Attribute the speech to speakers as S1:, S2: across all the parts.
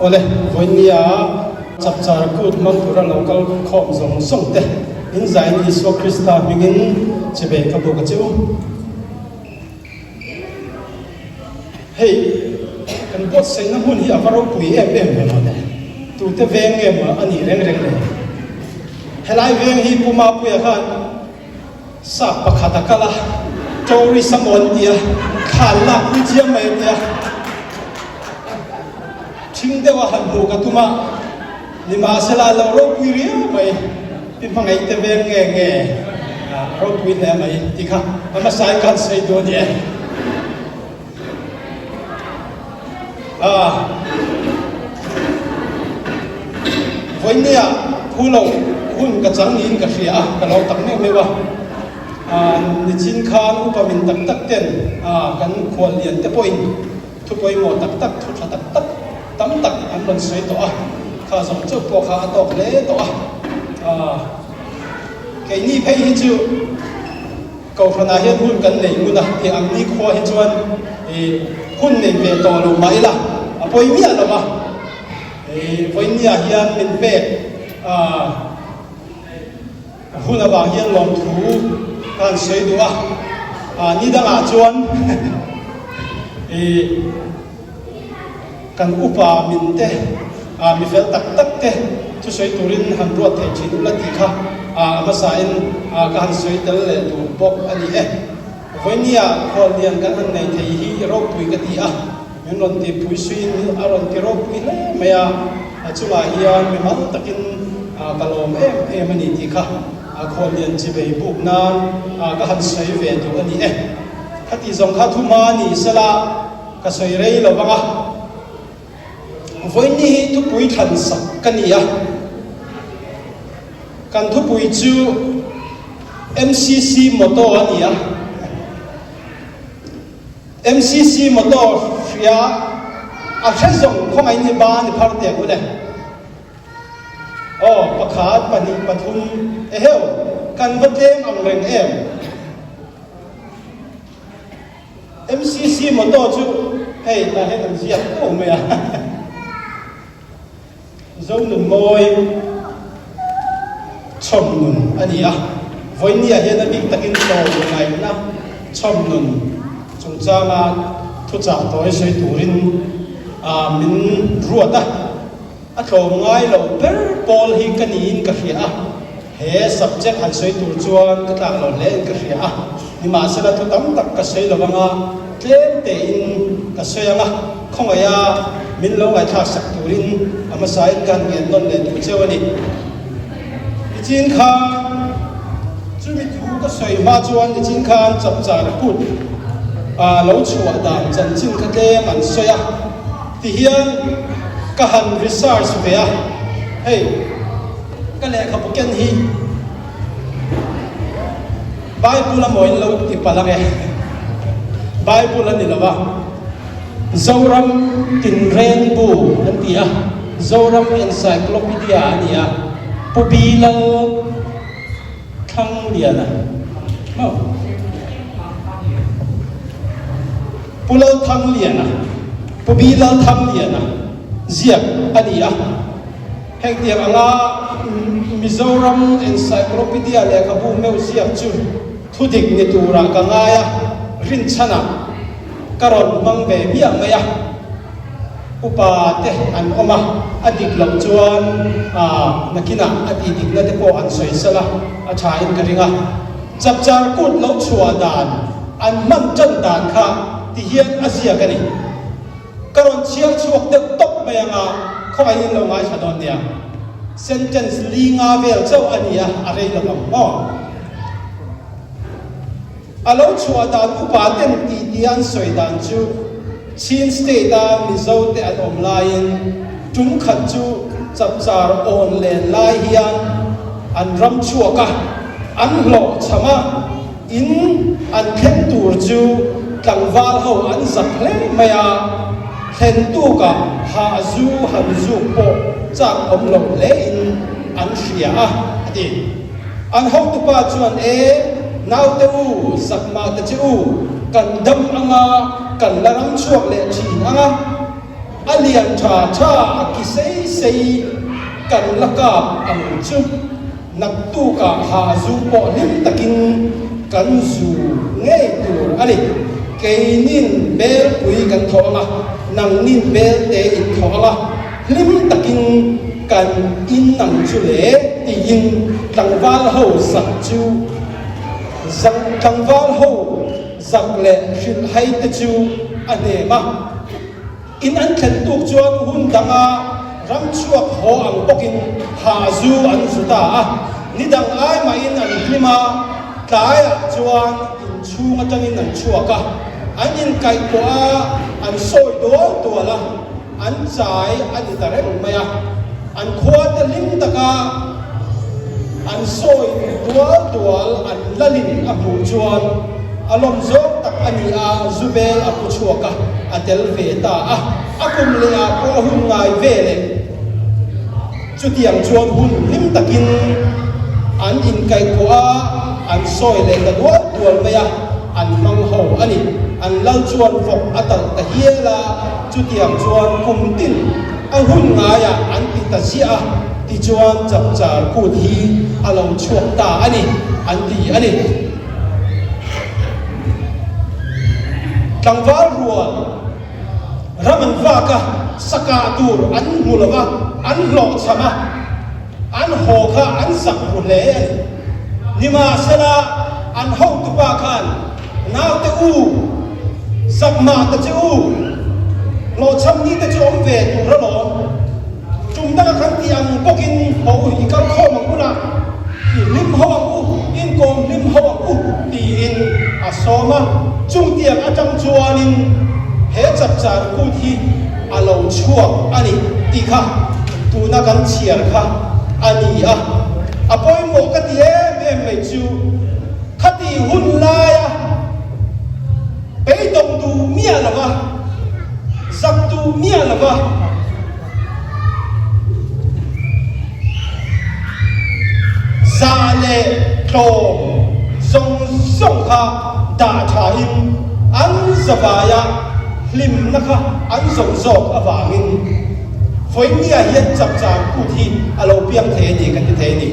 S1: Awle, vawinia chapchar kut hmang tura lo kal khawm zawng zawng te in zain Isua Krista hmingin chivei ka buk a che u. Hei, kan buatsaihna hmun hi a va ropui em em ve mawle. Tute veng nge maw a nih reng reng le? Helai veng hi Pu Mapuia khan Sap pakhat a kal a, tourist a maw an ti a, thla an lak pui chiam mai a tia. Ṭhing deuh a han hmuh ka tum a, nimahsela a lo ropui riau mai, pi hmangaih te veng nge nge a ropui hle mai ti kha a hmasain ka han sawi duh a ni e. A Vawinia phu lo hun ka chang niin ka hria a, ka lo tak meuh meuh a. Nichin khan upa min tak tak ten kan khual lian te pawhin thu pawimawh tak tak, thu tha tak tak tam tak an rawn sawi tawh a, kha zawng chauh pawh kha a tawk hle tawh a. Keini phei hi chu. Kohhranah hian hun kan nei ngun a, tih ang nikhua hi chuan ih hun nei ve tawh lo mah ila a pawi miah lo a, ih vawinia hian min pek a hun avang hian lawmthu ka han sawi duh a, ah ni dangah chuan ih. Kan upa min te, mi fel tak tak te thusawi turin han ruat thei thin ula tih kha a hmasain ka han sawi tel leh tur bawk a ni e. Vawinia khuallian kan han nei thei hi ropui ka ti a, min rawn ti pui suiin a rawn ti ropui hle mai a, a chungah hian mi mal takin ka lawm em em a ni tih kha khuallian chivei buk nan ka han sawi ve duh a ni e. Khati zawng kha thuma ni sela. Ka sawi rei lo vang a, vawiin hi thupui thlan sak ka ni a, kan thupui chu MCC motto a ni a, MCC motto hria a hre zawng khawngaih ni ba ni phar teh ang u le. Aw, pakhat, pahnih, pathum, eheu, kan va tlem ang reng em? MCC motto chu hei tah hian an ziak fo mai a, Zonun mawi chhawm nun a ni a, vawinia hian a bik takin tlawm ngaihna chhawm nun chungchanga thuchah tawi sawi turin min ruat a. A tlawm ngai lo ber pawl hi ka niin ka hria a, he subject han sawi tur chuan ka tlak lo hle in ka hria a, nimahsela thu tam tak ka sawi lo anga tlem tein ka sawi anga khawngaiha min lo ngaihthlak sak turin a hmasain ka han ngen nawn leh duh cheu a ni. Nichin khan chumi thu ka sawi hma chuan nichin khan chapchar kut lo chhuah dan chanchin kha tlem an sawi a. Tihian ka han research ve a, hei ka lehkhabu ken hi Bible a maw in lo ti palh ang e, Bible a ni lo a, Zoram Tinreng Bu an ti a, Zoram Encyclopedia a ni a, Pu Bilal Thangliana maw? Pu Lalthangliana, Pu Bi Lalthangliana ziak a ni a. Hengtiang anga Mizoram Encyclopedia lehkhabu meuh ziak chu thudik ni turah ka ngai a, rinchhanah ka rawn hmang ve miah mai a. Upa te an awm a, a dik loh chuan nakinah a tih dikna te pawh an sawi sal a, a thain ka ring a. Chapchar kut lo chhuah dan an hman tan dan kha ti hian a ziak a ni. Ka rawn chhiar chhuak deuh tawp mai anga khawngaihin lo ngaithla dawn nia. Sentence li nga vel chauh a ni a, a rei lo ang maw? A lo chhuah dan upa ten tih tia an sawi dan chu Chin State a Mizo te an awm laiin tum khat chu chapchar awn len lai hian an ram chhuak a, an hlawh cham a, in an thleng tur chu tlangval ho an zak hle mai a, thlen tukah hah zu han zuk pawh chak awm lo hle in an hria a, a ti. An hotupa chuan, E, naute u, zak mah ta che u, kan dam anga, kan la ram chhuak leh thin anga. A lian tha tha a ki sei sei kan la kap ang chu. Naktukah ha zu pawh hlim takin kan zu ngei tur a ni. Keinin belpui kan thawh ang a, nangnin belte in thawh ang a, hlim takin kan in ang chu le tiin tlangval ho zak chu zak tlangval ho zak leh hrilhhai te chu a hnem a. In an thlen tuk chuan hun danga ram chhuak haw ang bawkin ha zu an zu ta a, ni dang ai mahin an hlim a, tlaiah chuan inchhung atangin an chhuak a, an inkaih pawh a, an sawi dual dual a, an chai a ni ta reng mai a, an khuate hlim taka an sawi dual dual an lalin a hmuh chuan a lawm zawng tak a ni a, Zubel a pu chhuak a, a tel ve ta a, a kum leh ah pawh a hun ngai ve leh. Chutiang chuan hun hlim takin an inkaihkuah a, an sawi leh ta dual dual mai a, an hmang ho a ni. An lal chuan vawk a talh ta hial a, chutiang chuan kum tin a hun ngaiah an ti ta ziah a, tichuan chapchar kut hi a lo chhuak ta a ni, an ti a ni. Tlangval rual ram an vak a, sakah tur an hmu lo va, an hlawhchham a, an haw kha an zak ru hle a ni. Nimahsela, an hotupa khan, Naute u, zak mah ta che u, hlawhchham ni te chu awm ve tur alawm. Tum danga kan tih ang bawkin haw u, i kal khawm ang hunah i hlim ho ang u, inkawm hlim ho ang u tiin a sawm a. Chungtiang atang chuanin he chapchar kut hi a lo chhuak a ni tih kha tuna kan chhiar kha a ni a. A pawimawh ka ti em em mai chu khati hun laia beidawng duh miah lova, zak duh miah lova, Zah leh tlawm zawng zawng kha dah thain an zavaia hlimna kha an zawng zawk avangin Vawinia hian chapchar kut hi a lo piang thei a ni kan ti thei a ni.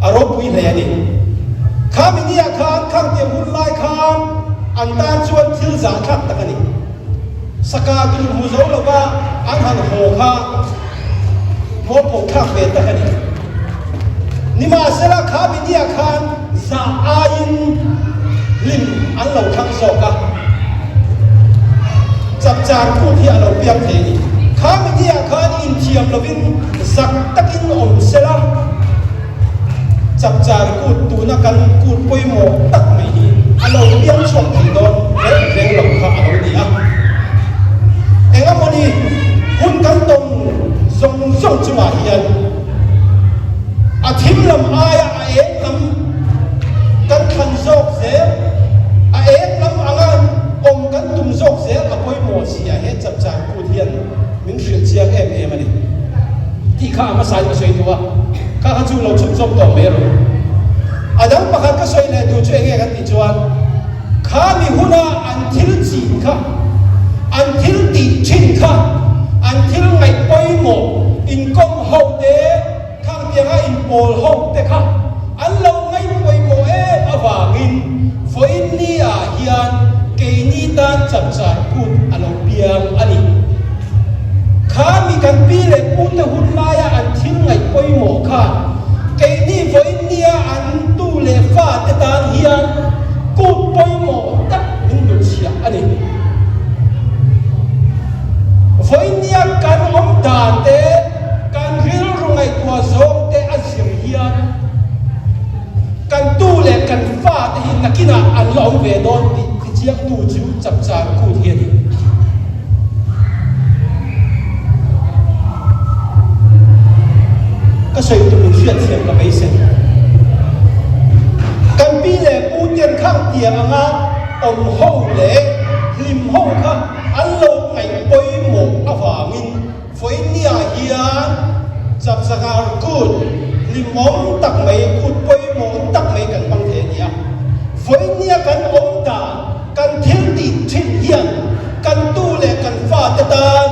S1: A ropui hle a ni. Khami nia khan khangtiang hun lai khan an tan chuan thil zahthlak tak a ni. Saka tur hmu zo lova an han haw kha mualpho thlak ve tak a ni. Nimahsela kha minia khan zah aiin hlim an lo thlang zawk a, chapchar kut hi a lo piang thei a ni. Kha minia khan inthiam lovin zak takin awm sela, Chapchar kut tuna kan kut pawimawh tak mai hi a lo piang chhuak thei dawn reng reng lo kha a lo ni a. Eng emawni hun kan tawn zawng zawng chungah hian a thim lam aia a eng lam kan thlan zawk zel, a eng lam anga awm kan tum zawk zel a pawimawh zia he chapchar kut hian min hrilh chiang em em a ni tih kha a hmasa in ka sawi duh a, kha kha chu lo chhunzawm tawh mai rawh. A dang pakhat ka sawi leh duh chu eng nge kan tih chuan kha mi huna an thil chin kha, an thil tih thin kha, an thil ngaih pawimawh inkawm ho te, Khang tianga inpawl ho te kha an lo ngaihpawimawh em avangin vawiin ni ah hian keini tan chapchar kut a lo piang a ni. Kha mi kan pi leh pu te hun laia an thil ngaihpawimawh khan keini vawiin nia an tu leh fa te tan hian kut pawimawh tak min hnutchhiah a ni. Vawiin nia kan awm dan te. Kan rilru ngaihtuah zawng te a zir hian kan tu leh kan fa te hi nakinah an la awm ve dawn tih tichiangtu chu chapchar kut hi a ni. Ka sawi tum in hriatthiam ka beisei. Kan pi leh pu ten khang tiang anga awm ho leh hlim ho kha an lo ngaih pawimawh avangin Vawinia hian Chapchar kut hlimawm tak mai, kut pawimawh tak mai kan hmang thei a ni a. Vawinia kan awm dan, kan thil tih thin hian kan tu leh kan fate tan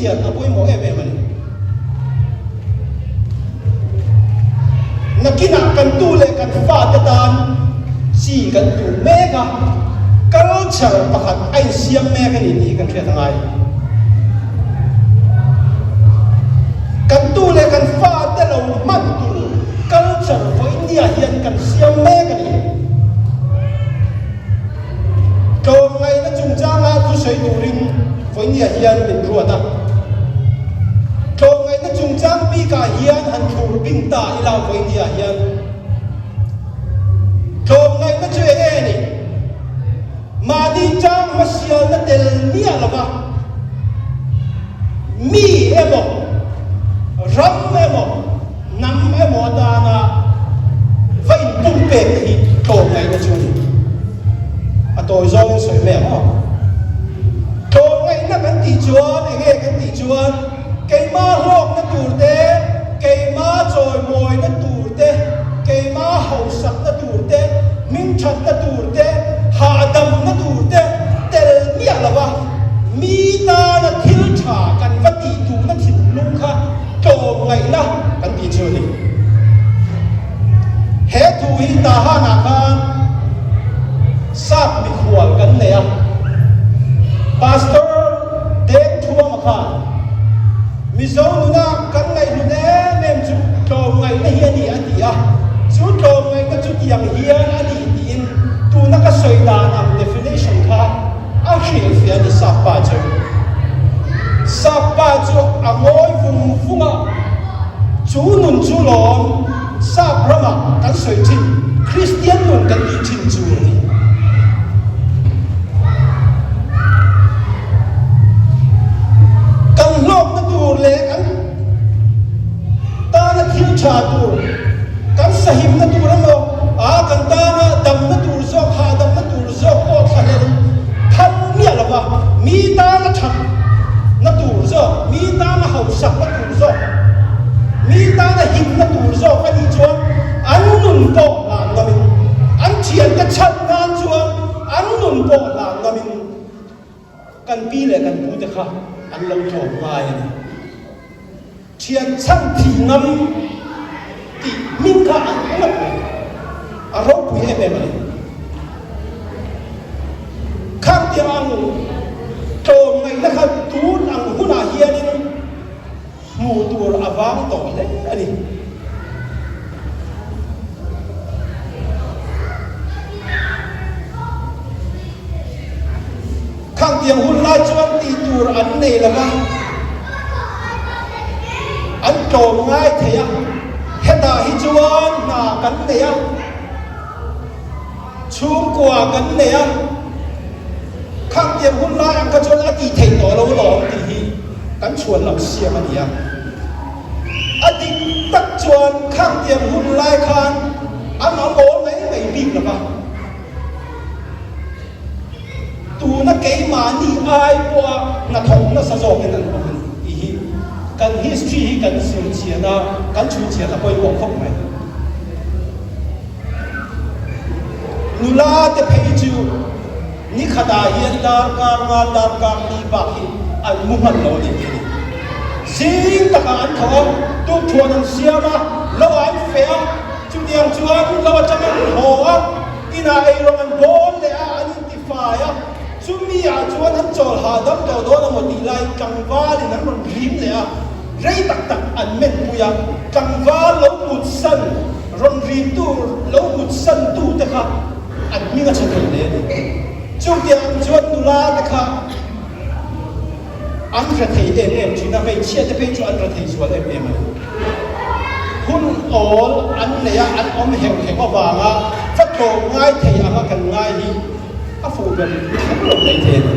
S1: chian a pawimawh em em a ni. Nakinah kan tu leh kan fate tan chi kan tuh mek a, culture pakhat a insiam mek a ni tih hi kan hriat a ngai. Kan tu leh kan fate lo hman tur culture vawinia hian kan siam mek a ni. Tlawmngaihna chungchanga thusawi turin vawinia hian min ruat a. Tlawmngaihna chungchang bikah hian han thlur bing ta ila vawinia hian tlawmngaihna chu eng nge ni? Mahni chang hmasialna tel miah lova mi emaw, ram emaw, Hnam emaw atana va inpumpek hi tlawmngaihna chu a ni. A tawi zawngin sawi mai ang aw. Tlawmngaihna kan tih chuan eng nge kan tih chuan keima hlawkna tur te, keima chawimawina tur te, keima hausakna tur te, hmingthatna tur te, hahdamna tur te tel miah lova mi tana thil tha kan va tih duhna thinlung kha Tlawmngaihna kan tih chu a ni. He thu hi Tahanah khan sap mikhual kan nei a, Pastor Dengthuama khan Mizo nuna kan ngaihhlut em em chu tlawmngaihna hi a ni a ti a, chu tlawmngaihna chu tiang hian a ni tiin tuna ka sawi dan ang definition kha A hrilhfiah a ni Sap pa chu. Sap pa chu a ngawi vung vung a, chu nun chu lawm Sap ramah kan sawi thin, Kristian nun kan tih thin chu a ni. Kan hlawkna tur leh kan tana thil tha tur, kan sahimna tur emaw, aa kan tana damna tur zawk, hahdamna tur zawk pawh thlahlel phal miah lo va, mi tana that na tur zawk, mi tana hausak na tur zawk, mi tana him na tur zawk a nih chuan an nun pawh hlan ngamin, an thiante chhan nan chuan an nun pawh hlan ngamin kan pi leh kan pute kha an lo tlawm ngai a ni. Thian chhan thi ngam tih hming kha an hmu ngawt mai. A ropui em em a ni. Khang tiang ang tlawmngaihna kha tun ang hunah hianin hmuh tur a vang tawh hle a ni. Khang tiang hun lai chuan tih tur an nei lo va, an tlawm ngai thei a, hetah hi chuan hna kan nei a, chhungkua kan nei a, khang tiang hun lai ang kha chuan a tih theih tawh lo lawm tih hi kan chhuan lam siam a ni a. A dik tak chuan khang tiang hun lai khan an awm awl mai mai bik lo va. Tuna keimahni ai pawha hnathawk nasa zawkin an awm a ni tih hi kan history hi kan zir chian a, kan chhui chian a pawimawh khawp mai. Nula te phei chu ni khatah hian darkar nga darkar li bak hi an mu hman lo a ni tih a ni. Zing takah an tho a, tukthuan an siam a, lo ah an feh a, chutiang chuan lo atang an haw a, Inah eirawng an bawl leh a, an intifai a, chumi ah chuan an chawl hahdam tawh dawn a maw tih lai tlangvalin an rawn rim leh a, rei tak tak an men pui a, tlangval lo mut san, rawn rim tu lo mut san tu te kha an hming a chhe thei hle a ni. Chutiang ang chuan nula te kha An hre thei em em thin a, hmeichhia te phei chu an hre thei zual em em a ni. Hun awl an nei a, an awm heuh heuh avanga va tlawm ngai thei anga kan ngai hi a fuh ber kher lo mai thei a ni.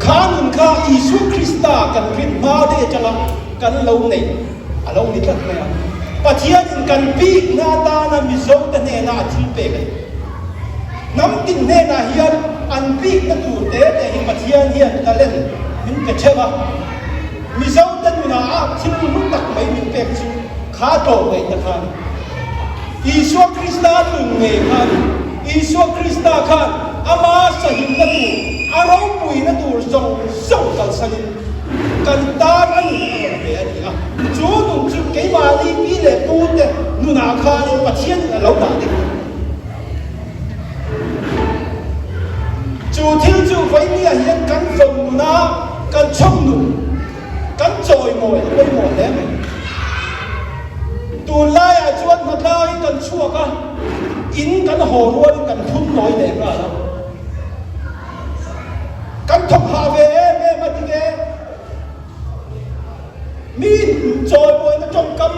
S1: Kha nun kha Isua Krista kan rin hma daih atanga kan lo neih a lo ni tlat mai a. Pathianin kan bikna atana Mizote hnena a thil pek a ni. Hnam tin hnenah hian an bikna tur te te hi Pathian hian talent min pe theuh a. Mizote nunah a thil hlu tak mai min pek chu kha tlawm ngaihna kha a ni. Isua Krista nun ngei kha a ni. Isua Krista khan ama. sahimna tur, a ropuina tur zawng zawng kalsanin kan tan a nun a rawn ve a ni a. Chu nun chu keimahni pi leh pute nunah khanin Pathianin a lo dah dik a. Chu thil chu vawinia hian kan vawn nuna kan chhawm nun, kan chawimawi a pawimawh hle mai. Tunlaiah chuan hnatlangin kan chhuak a, in kan haw rualin kan thun nawi leh nghal a. Kan thawk hah ve em em a ti ve. Mi chawimawina tawngkam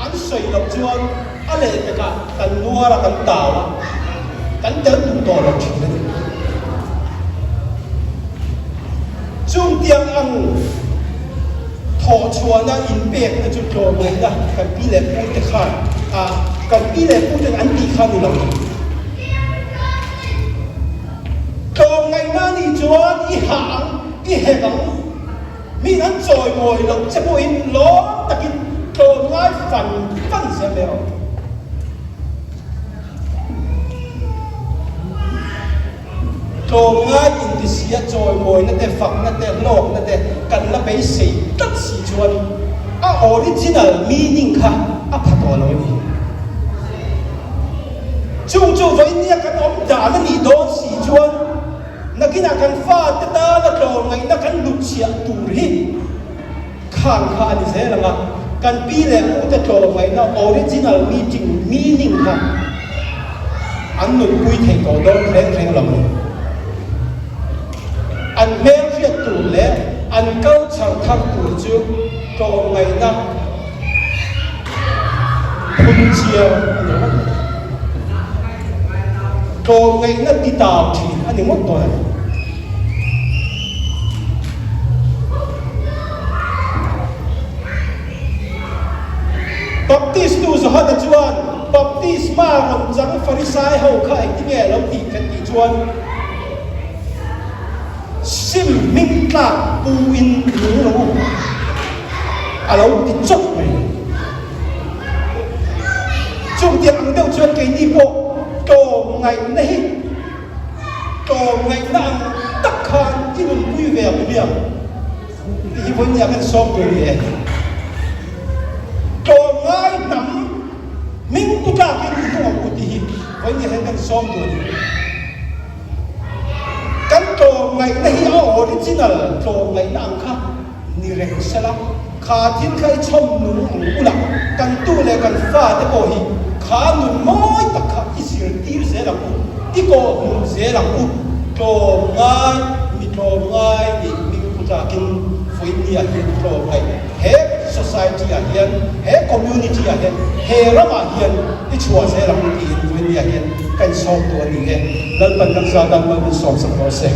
S1: an sawi loh chuan a lehpekah kan nuar a, kan tau a, kan tel duh tawh lo thin a ni. Chungtiang ang thawhchhuahna inpekna chu tlawmngaihna kan pi leh pute khan ah kan pi leh puten an tih kha ni lo. Tlawmngaihna a nih chuan i hah ang, i hek ang, mi an chawimawi loh che pawhin lawm takin tlawmngai fan fan zel mai rawh. Tlawmngai intisia chawimawina te, fakna te, hlawkna te kan la beisei tlat si chuan a original meaning kha a pha tawh lo a ni. Chung chu vawinia kan awm dan a nih dawn si chuan nakinah kan fate tana tlawmngaihna kan hnutchhiah tur hi Khan kha a ni zel ang a, kan pi leh pute tlawmngaihna original meeting meaning kha an nunpui thei tawh dawn reng reng lo ni. An hmel hriat tur leh an culture thar tur chu tlawmngaihna phun chiar a ni ngawt mai. Tlawmngaihna titau thin a ni ngawt dawn a ni. Baptistu Johana chuan baptisma rawn chang Farisai ho kha engtinge a lo tih kan tih chuan sim hming tlak pu in nung lo a lo ti chawp mai. Chungtiang ang deuh chuan keini pawh tlawmngaihna hi Tlawmngaihna ang tak khan i nunpui ve ang hmiang tih hi vawinia kan sawm tur a ni e. Tlawmngai hnam hming pu tlakin i hnung ang u tih hi vawinia hian kan sawm tur a ni. Kan tlawmngaihna hi a original tlawmngaihna ang kha Ni reng sela, kha thil kha i chhawm nung ang ula, kan tu leh kan fate pawh hi kha nun mawi tak kha i zirtir zel ang u, i kawhhmuh zel ang u, tlawmngai, mi tlawmngai nih hming pu tlakin vawinia hian tlawmngaih he society ah hian, he community ah hian, he ramah hian i chhuah zel ang u tiin vawinia hian ka insawm duh a ni e. Lalpan kan zat dan mal min sawmsak rawh se.